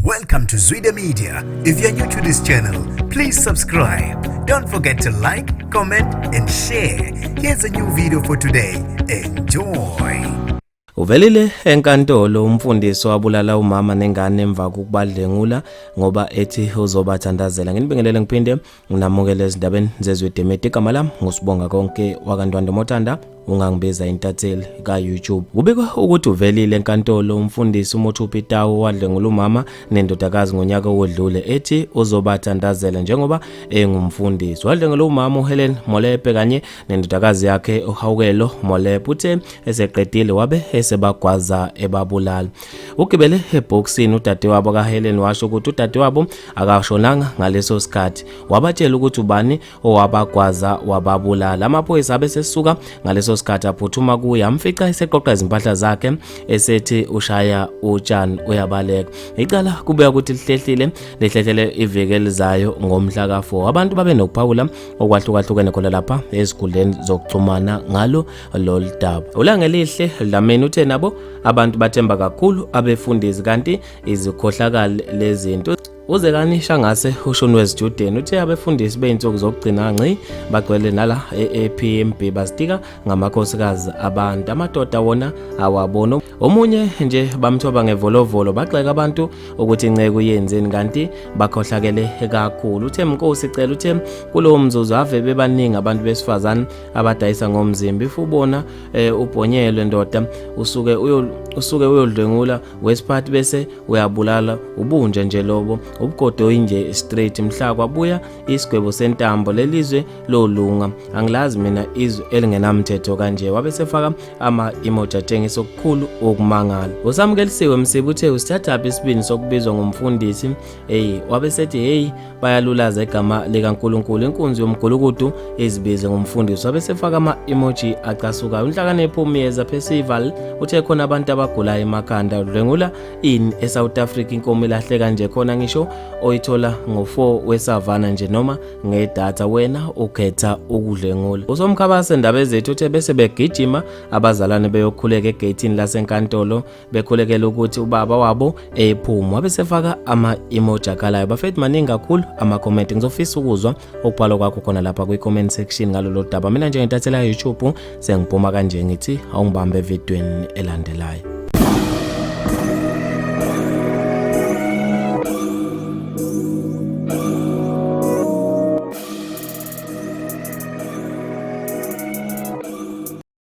Welcome to Zwida Media. If you're new to this channel, please subscribe. Don't forget to like, comment, and share. Here's a new video for today. Enjoy. Uvelile enkantolo umfundisi wabulala umama nengane emva kokubadlengula ngoba ethi uzobathandazela. Nginibingelele ngiphinde nginamukele ezindabeni zeZwide Media. Igama lami nguSibonga Konke wakaNtwando Motanda, ungangibiza intatheli ka-YouTube. Kubikwa ukuthi uvelile enkantolo umfundisi uMothupi Tau wadlwengula umama nendodakazi ngonyaka owedlule ethi uzobathandazela njengoba engumfundisi. Wadlwengula umama uHelen Molepe kanye nendodakazi yakhe uHawukelo Molepe. Uthe eseqedile wabe esebagwaza ebabulala. Ugibele ebhokisini udadewabo kaHelen washo ukuthi udadewabo akashonanga ngaleso sikhathi. Wabatshela ukuthi ubani owabagwaza wababulala. Amaphoyisa abe sesuka ngaleso sikhathi aphuthuma kuye amfica eseqoqa izimpahla zakhe esethi ushaya utshani uyabaleka. Icala kubeka ukuthi lihlehlile lihlehlele iviki elizayo ngomhla ka-4. Abantu babe nokuphawula okwahlukahlukene khona lapha ezikhundleni zokuxhumana ngalo lolu daba. ULangelihle Dlamini uthe nabo abantu bathemba kakhulu abefundisi kanti izikhohlakali lezinto. Uzekani Shangase ushoni wezitshudeni uthe abefundisi bey'nsuku zokugcina ngci bagcwele nala e-PMB bazitika ngamakhosikazi abantu, amadoda wona awaboni. Omunye nje bamthoba ngevolovolo bagxeka abantu ukuthi inceku yenzeni kanti bakhohlakele kakhulu. Uthe Mnkosi Cele uthe kulowo mzuzu ave bebaningi abantu besifazane abadayisa ngomzimba, if ubona ubhonyelwe ndoda usuke usuke uyodlwengula wesiphathi bese uyabulala, ubunje nje lobo ubugodoyi nje straight. Mhla kwabuya isigwebo sentambo lelizwe lolunga, angilazi mina izwe elingenamthetho kanje. Wabe sefaka ama-emoji atshengisa okukhulu ukumangala. Usamukelisiwe Msibi uthe usithathaphi isibindi sokubizwa ngumfundisi? Eyi, wabe sethi hey, bayalulaza igama likaNkulunkulu, inkunzi yomgulukudu izibize ngumfundisi. Wabe sefaka ama-emoji acasukayo. UNhlakanipho Myeza Percival uthe khona abantu abagulayo emakhanda, udlwengula ini eSouth Africa, inkomo ilahleka nje khona ngisho oyithola ngo-4 wesavana nje noma ngedatha, wena ukhetha ukudlwengula. Usomkhabase ndaba ezethu uthe bese begijima abazalwane beyokhuleka egeyithini lasenkantolo bekhulekela ukuthi ubaba wabo ephuma, wabe sefaka ama-emoji akhalayo. Bafethu, maningi kakhulu ama-comment, ngizofisa ukuzwa ukubhalwa kwakho khona lapha kwi-comment section ngalolu daba. Mina njengentathela YouTube sengiphuma kanje, ngithi awungibambe evidweni elandelayo.